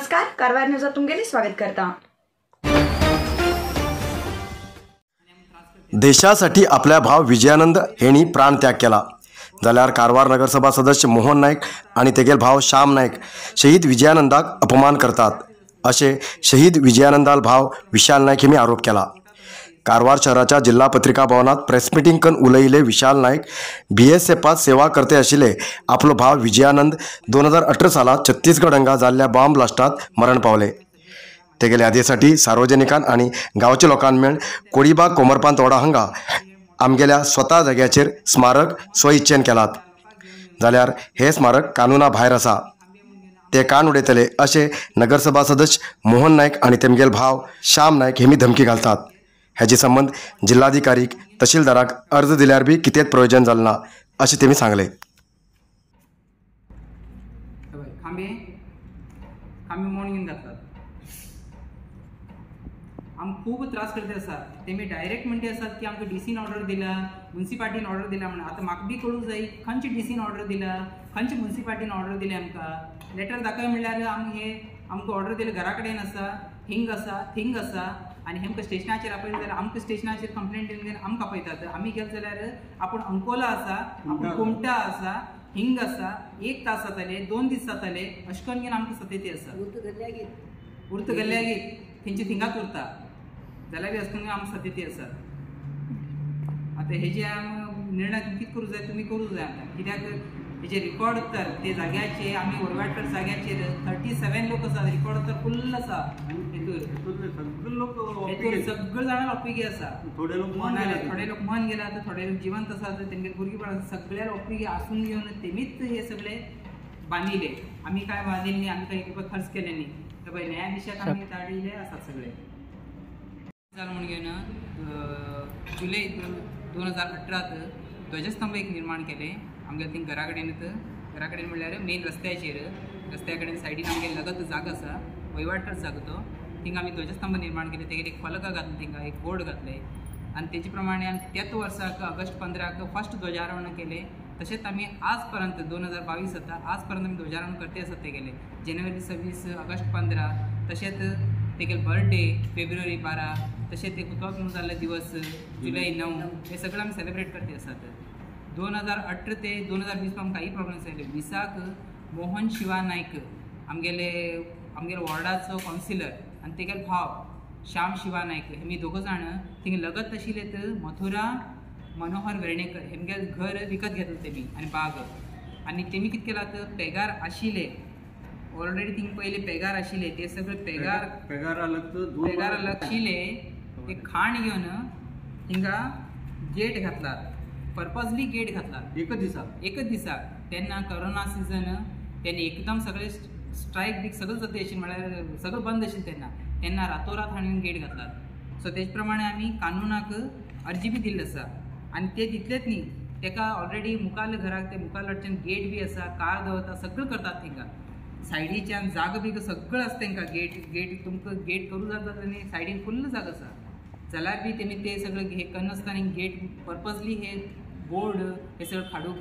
नमस्कार, कारवार न्यूजात तुमगेले स्वागत करता। देशासाठी आपल्या भाव विजयानंद हेणी प्राणत्याग केला जाल्यार कारवार नगरसभा सदस्य मोहन नाईक आणि तेगेल भाव श्याम नाईक शहीद विजयानंदाक अपमान करतात असे शहीद विजयानंदाल भाव विशाल नाईक हेमी आरोप केला। कारवार शहराच्या जिल्हा पत्रिका भवनात प्रेस मिटिंग कन उलयिल्ले विशाल नाईक बीएसएफात सेवा करते आशिल्ले आपलो भाव विजयानंद 2018 सालात छत्तीसगड हांगा जाल्ल्या बॉम्ब ब्लास्टात मरण पावले। तेगेले यादीसाठी सार्वजनिकान आनी गांवच्या लोकांक मेळून कोडीबाग कोमरपान तोडा हांगा आमगेल्या स्वता जाग्याचेर स्मारक स्वइच्छेन केलात जाल्यार हे स्मारक कानुना भायर आसा, ते कान उडयतले अशें नगरसभा सदस्य मोहन नाईक आनी तेमगेल भाव श्याम नाईक हेमी धमकी घालतात। हाजे संबंद जिल्हाधिकारीक तहसीलदाराक अर्ज दिल्यार बी कितेंच प्रयोजन जालें ना अशें तेमी सांगलें। खांबे खांबे मोड घेवन घातलात, आमकां खूब त्रास करते आसा। तेमी डायरेक्ट म्हणटे आसात की आमकां डीसीन ऑर्डर दिला, मुन्सिपाल्टीन ऑर्डर दिला म्हणून। आतां म्हाका बी कळूंक जाय खंयचे डीसीन ऑर्डर दिला, खंयचे मुन्सिपाल्टीन ऑर्डर दिले। आमकां लेटर दाखय म्हणल्यार आमी हे आमकां ऑर्डर दिले घरा कडेन आसा, हिंग आसा, थिंग आसा आनी हेमकां स्टेशनाचेर आपयले जाल्यार आमकां स्टेशनाचेर कंप्लेंट दिवन आमकां आपयतात। आमी गेले जाल्यार आपूण अंकोला आसा, आपूण कुमटा आसा, हिंग आसा, एक तास जाताले, 2 दीस जाताले, अशें करून घेवन आमकां सतत आसा। उर्त गल्ल्यागीत तेंचे थिंगाच उरता जाल्यार बी अशें करून आमकां सतत आसा। आतां हेजे आम निर्णय कितें करूं जाय तुमी करूं जाय आमकां, कित्याक हेजे रिकॉर्ड तर ते जाग्याचे आमी वरवाडकर जाग्याचेर 37 लोक आसा, रिकॉर्ड तर फुल्ल आसा। हेतूर सगळे जाणां ओपिगे आसा, थोडे लोक मन गेला, थोडे लोक जिवंत आसा, तेंगे भुरगीपणां सगळ्या ओपिगे आसून घेवन तेमीच हे सगळे बांदिले। आमी काय बांदिले न्ही, आमी काय एक रुपया खर्च केले न्ही। तर पळय न्यायाधिशाक आमी धाडिल्ले आसात सगळे। जालें म्हूण घेवन जुलय 2018 ध्वजस्तंभ एक निर्माण केले आमगे थिंग घरा कडेन। घरा कडेन म्हणल्यार मेन रस्त्याचेर, रस्त्या कडेन सायडीन आमगे लगत जागो आसा, वहिवाटर जागो तो, थिंगा आमी ध्वजस्तंभ निर्माण केले। तेगेर एक फलक घातले, थिंगा एक बोर्ड घातले आनी तेजे प्रमाणे आमी त्याच वर्साक ऑगस्ट 15 फर्स्ट ध्वजारोहण केले। तशेंच आमी आज पर्यंत 2022 जाता आज पर्यंत आमी ध्वजारोहण करते आसात तेगेले। जानेवारी 26, ऑगस्ट 15, तशेंच तेगेले बर्थडे फेब्रुवारी 12, तशेंच ते हुतात्मा जाल्ले दिवस जुलय 9, हे सगळें आमी सेलिब्रेट करते आसात। 2018 ते 2020 आमकां काही प्रॉब्लम्स आयले। 20 मोहन शिवा नाईक आमगेले आमगेले वॉर्डाचो कावन्सिलर आनी तेगेले भाव श्याम शिवा नाईक हेमी दोग जाण थिंग लगत आशिल्ले तर मथुरा मनोहर वेर्णेकर हेमगेले घर विकत घेतले तेमी आनी बाग आनी तेमी कितें केलां तर पेगार आशिल्ले ऑलरेडी थिंग पयले पेगार आशिल्ले ते सगळे पेगार पेगार आशिल्ले ते खाण घेवन हिंगा गेट घातला, पर्पजली गेट घातला एकच दिसाक। तेन्ना करोना सिजन, तेन्ना एकदम सगळे स्ट्रायक बी सगळें जाता आशिल्लें, म्हळ्यार सगळें बंद आशिल्लें तेन्ना, तेन्ना रातोरात हाडून गेट घातलात। सो तेज प्रमाणे आमी कानुनाक अर्जी बी दिल्ली आसा आनी ते तितलेच न्ही, तेका ऑलरेडी मुखाल्ल्या घराक ते मुखाल्ल्याच्यान गेट बी आसा, कार दवरता, सगळें करतात थिंगा। सायडीच्यान जागो बी सगळें आसा तेंकां, गेट गेट तुमकां गेट करूं जाता आनी सायडीन फुल्ल जागो आसा जाल्यार बी तेमी ते सगळें हे करनासतना गेट पर्पजली हे बोर्ड हे सगळें काडूंक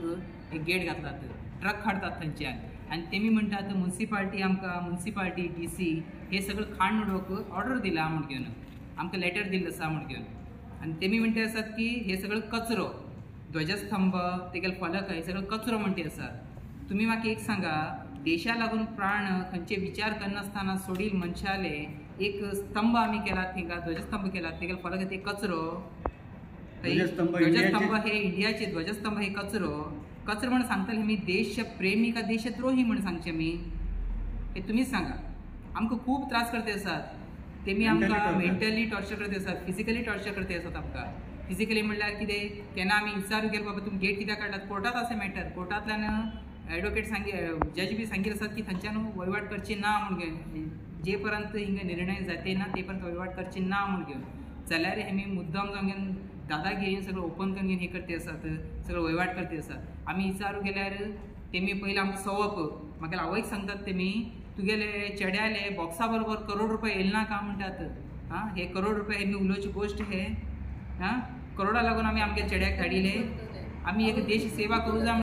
हे गेट घातलात, ट्रक हाडतात थंयच्यान आनी तेमी म्हणटात मुन्सिपाल्टी आमकां मुन्सिपाल्टी डी सी हे सगळें खाण उडोवंक ऑर्डर दिला म्हूण घेवन आमकां लेटर दिल्लें आसा म्हूण घेवन आनी तेमी म्हणटे आसात की हे सगळें कचरो, ध्वजस्तंभ तेगेले फलक हे सगळें कचरो म्हणटे आसात। तुमी म्हाका एक सांगा, देशा लागून प्राण खंयचे विचार करनासतना सोडील मनशाले एक स्तंभ आमी केला थिंगा, ध्वजस्तंभ केला, तेगेले फलक ते कचरो, ध्वजस्तंभ हे इंडियाचे ध्वजस्तंभ हे कचरो कचरो म्हण सांगतले आमी देशप्रेमी का देशद्रोही म्हण सांगचे आमी, हे तुमीच सांगा। आमकां खूब त्रास करते आसात तेमी, आमकां मेंटली टॉर्चर करते आसात, फिजिकली टॉर्चर करते आसात आमकां। फिजिकली म्हणल्यार कितें, केन्ना आमी विचारूं गेले बाबा तुमी गेट कित्याक काडलात, कोर्टांत आसा मॅटर, कोर्टांतल्यान एडवोकेट सांगी जज बी सांगीत आसात की थंयच्यान वहिवाट करची ना म्हूण घेवन, जे पर्यंत हिंगा निर्णय जाते ना ते पर्यंत वहिवाट करची ना म्हूण घेवन, जाल्यार हेमी मुद्दाम जावन घेवन दादागिरीन सगळें ओपन करून घेवन हे करते आसात, सगळें वहिवाट करते आसात। आमी विचारूं गेल्यार तेमी पयलीं आमकां सवप, म्हाका आवयक सांगतात तेमी तुगेले चेड्याले बॉक्सा बरोबर करोड रुपया येयले ना काय म्हणटात। आं, हे करोड रुपया हे मी उलोवची गोश्ट हे, आं करोडा लागून आमी आमगे चेड्याक धाडिले, आमी एक देश सेवा करूं जाय।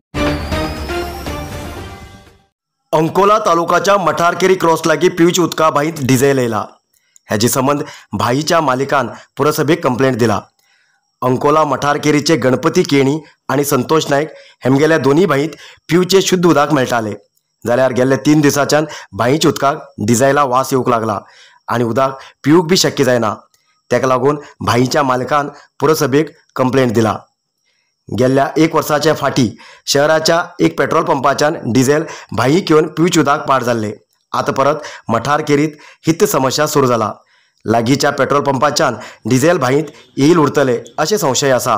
अंकोला तालुकाच्या मठारकेरी क्रॉस लागी पिवची उदका भाईत डिझेल येयला. हेजे संबंद भाईच्या मालिकान पुरसभेक कंप्लेंट दिला. अंकोला मठारकेरीचे गणपती केणी आनी संतोष नायक हेमगेल्या दोनूय भाईत पिवचे शुद्ध उदक मेळटाले. जाल्यार गेल्ले 3 दिसांच्यान भाईच्या उदकाक डिझेला वास येवंक लागला आनी उदक पिवूंक बी शक्य जायना. ताका लागून भाईच्या मालकान पुरसभेक कंप्लेंट दिला. गेल्ल्या 1 वर्साच्या फाटी शहराच्या एक पेट्रोल पंपाच्यान डिझेल भाईक येवन पिवचे उदक पाड जाल्ले. आतां परत मठारकेरीत हीच समस्या सुरू जाला. लागींच्या पेट्रोल पंपाच्यान डिझेल भाईत येईल उरतले अशें संशय आसा.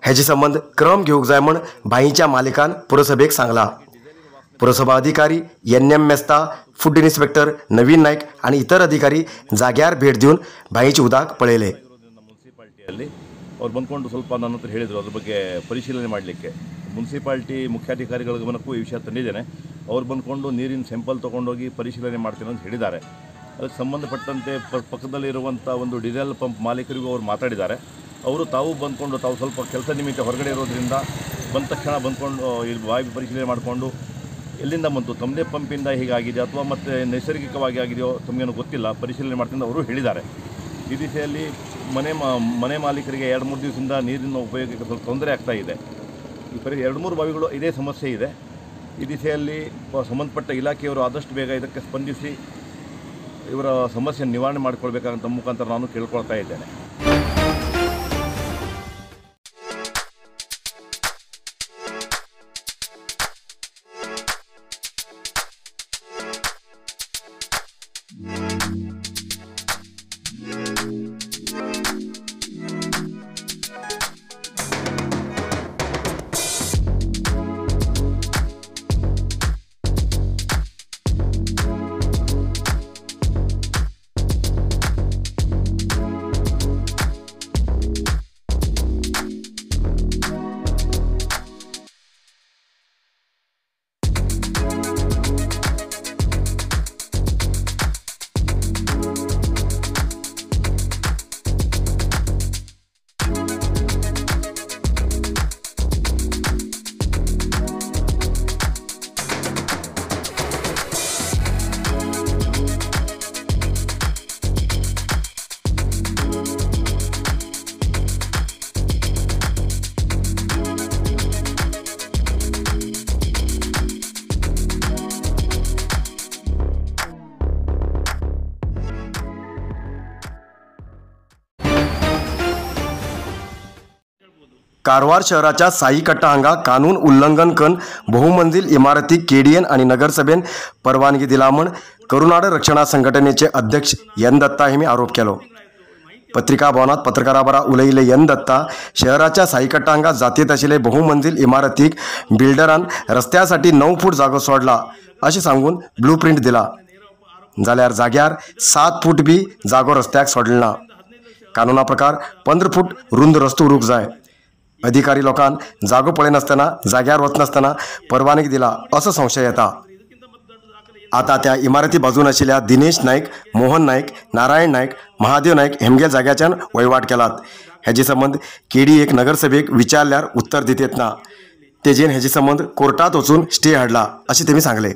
हेजे संबंद क्रम घेवंक जाय म्हूण भाईच्या मालिकान पुरसभेक सांगला. पुरसभा अधिकारी N M Mesta, food inspector Naveen Naik आनी इतर अधिकारी जाग्यार भेट दिवन भाईचे उदक पळयले. ಅವ್ರು ಬಂದ್ಕೊಂಡು ಸ್ವಲ್ಪ ನನ್ನ ಹತ್ರ ಹೇಳಿದರು, ಅದ್ರ ಬಗ್ಗೆ ಪರಿಶೀಲನೆ ಮಾಡಲಿಕ್ಕೆ ಮುನ್ಸಿಪಾಲ್ಟಿ ಮುಖ್ಯಾಧಿಕಾರಿಗಳ ಗಮನಕ್ಕೂ ಈ ವಿಷಯ ತಂದಿದ್ದೇನೆ. ಅವ್ರು ಬಂದ್ಕೊಂಡು ನೀರಿನ ಸ್ಯಾಂಪಲ್ ತೊಗೊಂಡೋಗಿ ಪರಿಶೀಲನೆ ಮಾಡ್ತೀನಿ ಅಂತ ಹೇಳಿದ್ದಾರೆ. ಅದಕ್ಕೆ ಸಂಬಂಧಪಟ್ಟಂತೆ ಪಕ್ಕದಲ್ಲಿರುವಂಥ ಒಂದು ಡೀಸೆಲ್ ಪಂಪ್ ಮಾಲೀಕರಿಗೂ ಅವ್ರು ಮಾತಾಡಿದ್ದಾರೆ. ಅವರು ತಾವು ಬಂದ್ಕೊಂಡು, ತಾವು ಸ್ವಲ್ಪ ಕೆಲಸ ನಿಮಿತ್ತ ಹೊರಗಡೆ ಇರೋದ್ರಿಂದ ಬಂದ ತಕ್ಷಣ ಬಂದ್ಕೊಂಡು ಇಲ್ಲಿ ಬಾವಿ ಪರಿಶೀಲನೆ ಮಾಡಿಕೊಂಡು ಎಲ್ಲಿಂದ ಬಂತು, ತಮ್ಮದೇ ಪಂಪಿಂದ ಹೀಗಾಗಿದೆ ಅಥವಾ ಮತ್ತು ನೈಸರ್ಗಿಕವಾಗಿ ಆಗಿದೆಯೋ ತಮಗೇನು ಗೊತ್ತಿಲ್ಲ, ಪರಿಶೀಲನೆ ಮಾಡ್ತೀನಿ ಅವರು ಹೇಳಿದ್ದಾರೆ. ಈ ದಿಸೆಯಲ್ಲಿ ಮನೆ ಮಾಲೀಕರಿಗೆ 2-3 ದಿವಸದಿಂದ ನೀರಿನ ಉಪಯೋಗಕ್ಕೆ ಸ್ವಲ್ಪ ತೊಂದರೆ ಆಗ್ತಾ ಇದೆ. ಈ ಪರಿ 2-3 ಬಾವಿಗಳು ಇದೇ ಸಮಸ್ಯೆ ಇದೆ. ಈ ದಿಸೆಯಲ್ಲಿ ಸಂಬಂಧಪಟ್ಟ ಇಲಾಖೆಯವರು ಆದಷ್ಟು ಬೇಗ ಇದಕ್ಕೆ ಸ್ಪಂದಿಸಿ ಇವರ ಸಮಸ್ಯೆ ನಿವಾರಣೆ ಮಾಡಿಕೊಳ್ಬೇಕಾದಂಥ ಮುಖಾಂತರ ನಾನು ಕೇಳ್ಕೊಳ್ತಾ ಇದ್ದೇನೆ. कारवार शहराच्या साईकट्टा हांगा कानून उल्लंघन करून बहुमंजिल इमारती केडीएन आणि नगरसभेन परवानगी दिला म्हण करुणाड रक्षणा संघटनेचे अध्यक्ष एन दत्ता हेमी आरोप केलो. पत्रिका भवनात पत्रकारां बरोबर उलयिल्ले एन दत्ता शहराच्या साईकट्टा हांगा जातीत आशिल्ले बहुमंजिल इमारतीक बिल्डरान रस्त्यासाठी 9 फूट जागो सोडला अशें सांगून ब्लू प्रिंट दिला, जाल्यार जाग्यार 7 फूट बी जागो रस्त्याक सोडलो ना. कानुना प्रकार 15 फूट रुंद रस्तो उरूंक जाय. अधिकारी लोकांक जागो पळयनासतना जाग्यार वचनासतना परवानगी दिला असो संशय येता. आतां त्या इमारती बाजून आशिल्ल्या दिनेश नायक, मोहन नायक, नारायण नायक, महादेव नायक हेमगेल जाग्याच्यान वहिवाट केलात. हेजे संबंद केडी एक नगरसभेक विचारल्यार उत्तर दितेत ना. तेजेन हेजे संबंद कोर्टात वचून स्टे हाडला अशें तेमी सांगलें.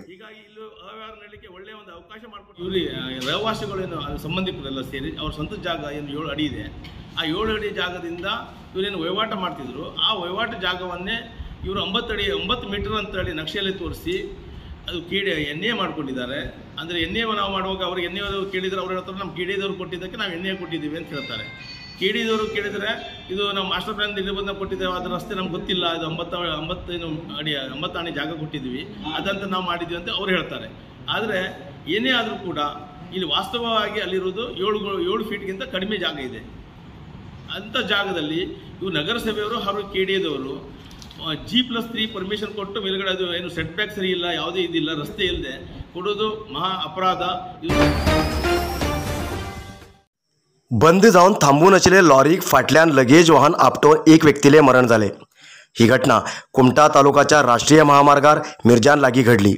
ರಹವಾಸಿಗಳೇನು ಸಂಬಂಧಿಕರೆಲ್ಲ ಸೇರಿ ಅವ್ರ ಸ್ವಂತ ಜಾಗ ಏನು 7 ಅಡಿ ಇದೆ, ಆ 7 ಅಡಿ ಜಾಗದಿಂದ ಇವರೇನು ವಹಿವಾಟು ಮಾಡ್ತಿದ್ರು, ಆ ವಹಿವಾಟು ಜಾಗವನ್ನೇ ಇವರು 9 ಅಡಿ 9 ಮೀಟರ್ ಅಂತೇಳಿ ನಕ್ಷೆಯಲ್ಲಿ ತೋರಿಸಿ ಅದು ಕೀಡೆ ಎನ್ ಎ ಮಾಡಿಕೊಂಡಿದ್ದಾರೆ. ಅಂದರೆ ಎನ್ ಎ ನಾವು ಮಾಡುವಾಗ ಅವ್ರಿಗೆ ಎನ್ ಎ ಕೇಳಿದರೆ ಅವ್ರು ಹೇಳ್ತಾರೆ ನಮ್ಮ ಕಿಡಿದವರು ಕೊಟ್ಟಿದ್ದಕ್ಕೆ ನಾವು ಎನ್ ಎ ಕೊಟ್ಟಿದ್ದೀವಿ ಅಂತ ಹೇಳ್ತಾರೆ. ಕಿಡಿದವರು ಕೇಳಿದರೆ ಇದು ನಾವು ಮಾಸ್ಟರ್ ಪ್ಲಾನ್ ನಿರ್ಬಂಧ ಕೊಟ್ಟಿದ್ದೇವೆ, ಅದರ ರಸ್ತೆ ನಮ್ಗೆ ಗೊತ್ತಿಲ್ಲ, ಇದು 9 ಅಡಿ 9 ಅಣಿ ಜಾಗ ಕೊಟ್ಟಿದ್ದೀವಿ ಅದಂತ ನಾವು ಮಾಡಿದ್ದೀವಿ ಅಂತ ಅವ್ರು ಹೇಳ್ತಾರೆ. ಆದರೆ ಏನೇ ಆದರೂ ಕೂಡ ಇಲ್ಲಿ ವಾಸ್ತವವಾಗಿ ಅಲ್ಲಿರುವುದು 7 ಫೀಟ್ಗಿಂತ ಕಡಿಮೆ ಜಾಗ ಇದೆ. ಅಂಥ ಜಾಗದಲ್ಲಿ ಇವು ನಗರಸಭೆಯವರು ಹಾಗೂ ಕೆ ಡಿ ಎದವರು G+3 permission ಕೊಟ್ಟು ಮೇಲುಗಡೆ ಅದು ಏನು ಸೆಟ್ ಬ್ಯಾಕ್ ಸರಿ ಇಲ್ಲ, ಯಾವುದೇ ಇದಿಲ್ಲ, ರಸ್ತೆ ಇಲ್ಲದೆ ಕೊಡೋದು ಮಹಾ ಅಪರಾಧ. बंद जावन थांबून आशिल्ले लॉरीक फाटल्यान लगेज वाहन आपटोवन एक व्यक्तीले मरण जालें. ही घटना कुमटा तालुकाच्या राष्ट्रीय महामार्गार मिरजान लागीं घडली.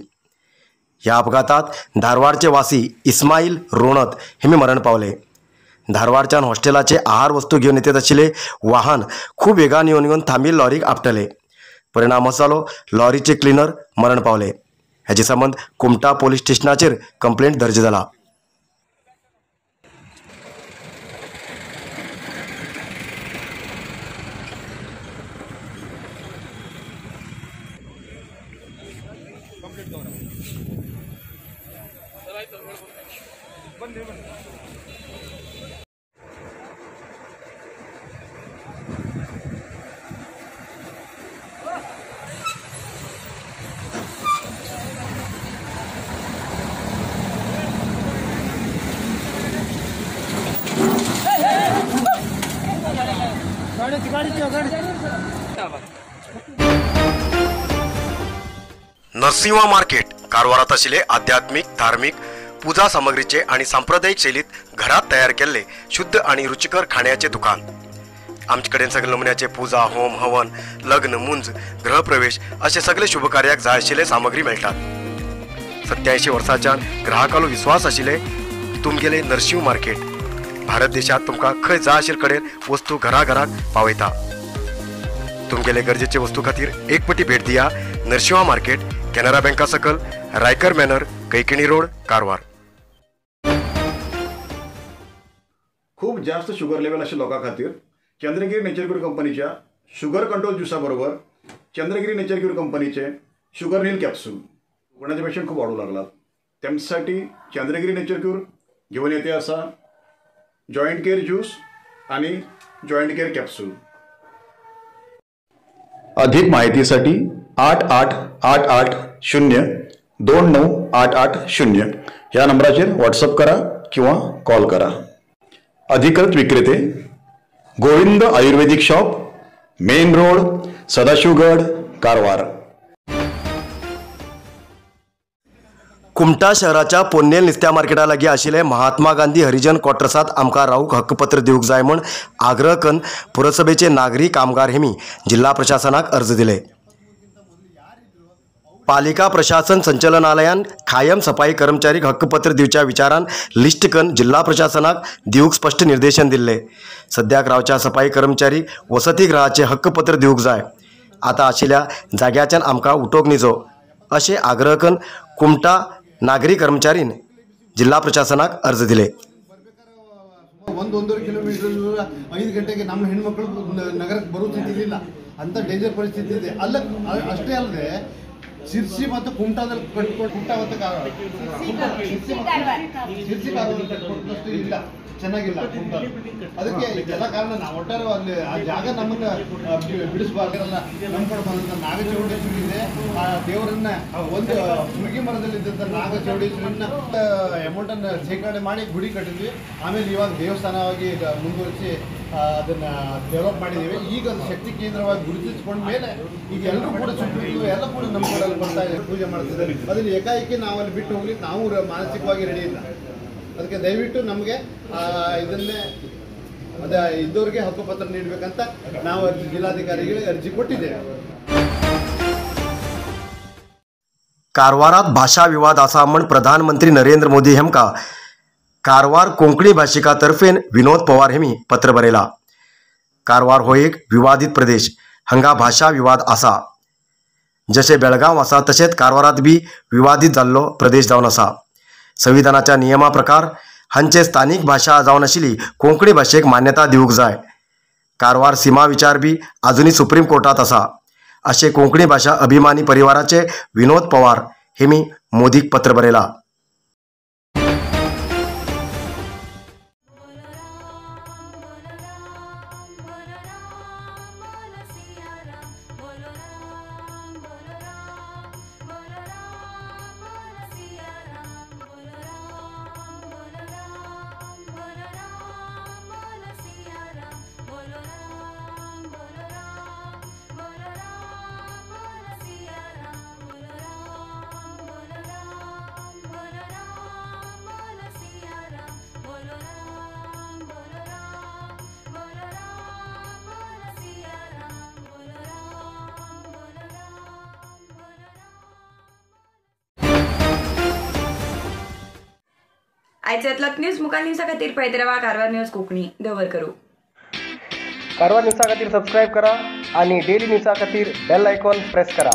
ह्या अपघातात धारवाडचे वासी इस्माईल रोणत हेमी मरण पावले. धारवाडच्यान हॉस्टेलाचे आहार वस्तू घेवन येतात आशिल्ले वाहन खूब वेगान येवन येवन थांबिल्ले लॉरीक आपटले. परिणाम असो जालो लॉरीचे क्लिनर मरण पावले. हाचे संबंद कुमटा पोलीस स्टेशनाचेर कंप्लेंट दर्ज जाला. नरसिंहा मार्केट कारवारात आशिल्ले आध्यात्मिक धार्मिक पूजा सामग्रीचे आणि सांप्रदायिक शैलीत घरात तयार केल्ले शुद्ध आणि रुचिकर खाण्याचे दुकान. आमचे कडेन सगळे नमुन्याचे पूजा, होम, हवन, लग्न, मुंज, गृहप्रवेश असे सगळे शुभकार्याक जाय आशिल्ले सामग्री मेळटात. 87 वर्सांच्यान ग्राहकालो विश्वास आशिल्ले तुमगेले नरसिंह मार्केट भारत देशात तुमकां खंय जाय आशिल्ले कडेन वस्तू घराघराक पावयता. तुमगेले गरजेचे वस्तू खातीर एक पटी भेट दिया नरसिंहा मार्केट, केनरा बँका सकल, रायकर मॅनर, कैकिणी रोड, कारवार. खूप जास्त शुगर लेवल आशिल्ल्या लोकां खातीर चंद्रगिरी नेचर क्यूर कंपनीच्या शुगर कंट्रोल ज्युसा बरोबर चंद्रगिरी नेचर क्यूर कंपनीचे शुगर नील कॅप्सूल कोणाचे पेशंट खूप वाढू लागलात त्यांच्यासाठी चंद्रगिरी नेचर क्यूर घेऊन येते असा जॉईंट केअर ज्यूस आणि जॉईंट केअर कॅप्सूल. अधिक माहितीसाठी 888 8 0 2 9 8 8 0 या नंबराचेर व्हॉट्सअप करा किंवा कॉल करा. अधिकृत विक्रेते Govind Ayurvedic shop, main road, Sadashivgad, Karwar. Kumta शहराच्या पोन्नेल नुस्त्या मार्केटा लागीं आशिल्ले महात्मा गांधी हरिजन क्वॉर्टर्सांत आमकां रावूंक हक्कपत्र दिवंक जाय म्हूण आग्रह करून पुरसभेचे नागरी कामगार हेमी जिल्हा प्रशासनाक अर्ज दिले. पालिका प्रशासन संचालनालयान कायम सफाई कर्मचारीक हक्कपत्र दिवच्या विचारान लिस्ट करून जिल्हा प्रशासनाक दिवंक स्पश्ट निर्देशन दिल्ले. सद्याक रावच्या सफाई कर्मचारी वसतीगृहाचे हक्कपत्र दिवंक जाय, आतां आशिल्ल्या जाग्याच्यान आमकां उठोवंक निजो अशें आग्रह करून कुमटा नागरी कर्मचारीन जिल्हा प्रशासनाक अर्ज दिले. 1-1.5 ಕಿಲೋಮೀಟರ್ ದೂರ 5 ಗಂಟೆಗೆ ನಮ್ಮ ಹೆಣ್ಮಕ್ಳು ನಗರಕ್ಕೆ ಬರೋ ಸ್ಥಿತಿ ಇಲ್ಲ, ಅಂಥ ಡೇಂಜರ್ ಪರಿಸ್ಥಿತಿ ಇದೆ. ಅಲ್ಲ ಅಷ್ಟೇ ಅಲ್ಲದೆ ಸಿರ್ಸಿ ಮತ್ತು ಕುಮಟಾದಲ್ಲಿ ಕಟ್ಕೊಂಡು ಕುಮಟಾ ಮತ್ತು ಸಿರ್ಸಿ ಕಾರವಾರ ಕಟ್ಕೊಟ್ಟಷ್ಟು ಇಲ್ಲ, ಚೆನ್ನಾಗಿಲ್ಲ ಕುಮಟಾ. ಅದಕ್ಕೆ ಇದೆಲ್ಲ ಕಾರಣ ನಾವು ಒಟ್ಟಾರೆ ಅಲ್ಲಿ ಆ ಜಾಗ ನಮ್ಮನ್ನು ಬಿಡಿಸಬಾರ್ದಲ್ಲ. ನಮ್ಮ ಕಡೆ ಬಂದಂಥ ನಾಗಚೌಡೇಶ್ವರಿ ಇದೆ, ಆ ದೇವರನ್ನ ಒಂದು ಮುರುಗಿ ಮರದಲ್ಲಿ ಇದ್ದಂಥ ನಾಗಚೌಡೇಶ್ವರಿನ ಅಮೌಂಟನ್ನು ಶೇಖರಣೆ ಮಾಡಿ ಗುಡಿ ಕಟ್ಟಿದ್ವಿ. ಆಮೇಲೆ ಇವಾಗ ದೇವಸ್ಥಾನವಾಗಿ ಮುಂದುವರಿಸಿ ಅದನ್ನು ಡೆವಲಪ್ ಮಾಡಿದ್ದೀವಿ. ಈಗ ಅದು ಶಕ್ತಿ ಕೇಂದ್ರವಾಗಿ ಗುರುತಿಸ್ಕೊಂಡ ಮೇಲೆ ಈಗ ಎಲ್ಲರೂ ಕೂಡ ಸುತ್ತಮುತ್ತಲು ಎಲ್ಲ ಕೂಡ ನಮ್ಮ ಕಡೆಯಲ್ಲಿ ಬರ್ತಾ ಇದೆ, ಪೂಜೆ ಮಾಡ್ತಿದ್ದಾರೆ. ಅದನ್ನು ಏಕಾಏಕಿ ನಾವು ಅಲ್ಲಿ ಬಿಟ್ಟು ಹೋಗ್ಲಿಕ್ಕೆ ನಾವು ಮಾನಸಿಕವಾಗಿ ರೆಡಿ ಇಲ್ಲ. ಅದಕ್ಕೆ ದಯವಿಟ್ಟು ನಮಗೆ ಇದನ್ನೇ ಅದೇ ಇದ್ದವ್ರಿಗೆ ಹಕ್ಕುಪತ್ರ ನೀಡಬೇಕಂತ ನಾವು ಜಿಲ್ಲಾಧಿಕಾರಿಗಳಿಗೆ ಅರ್ಜಿ ಕೊಟ್ಟಿದ್ದೇವೆ. कारवारात भाषा विवाद आसा म्हण प्रधानमंत्री नरेंद्र मोदी हेमका कारवार कोंकणी भाषिका तर्फेन विनोद पवार हेमी पत्र बरयला. कारवार हो एक विवादित प्रदेश, हांगा भाषा विवाद आसा. जशें बेळगांव आसा तशेंच कारवारात बी विवादीत जाल्लो प्रदेश जावन आसा. संविधानाच्या नियमा प्रकार हांचे स्थानीक भाशा जावन आशिल्ली कोंकणी भाशेक मान्यता दिवंक जाय. कारवार सीमा विचार बी आजुनूय सुप्रीम कोर्टात आसा अशें कोंकणी भाशा अभिमानी परिवाराचे विनोद पवार हेमी मोदीक पत्र बरयला. आयचे न्यूज मुखार न्यूजा खातीर पळयत रावा कारवार न्यूज कोंकणी. दवर करू. कारवार न्यूजा खातीर सबस्क्रायब करा आणि डेली न्यूजा खातीर बेल आयकॉन प्रेस करा.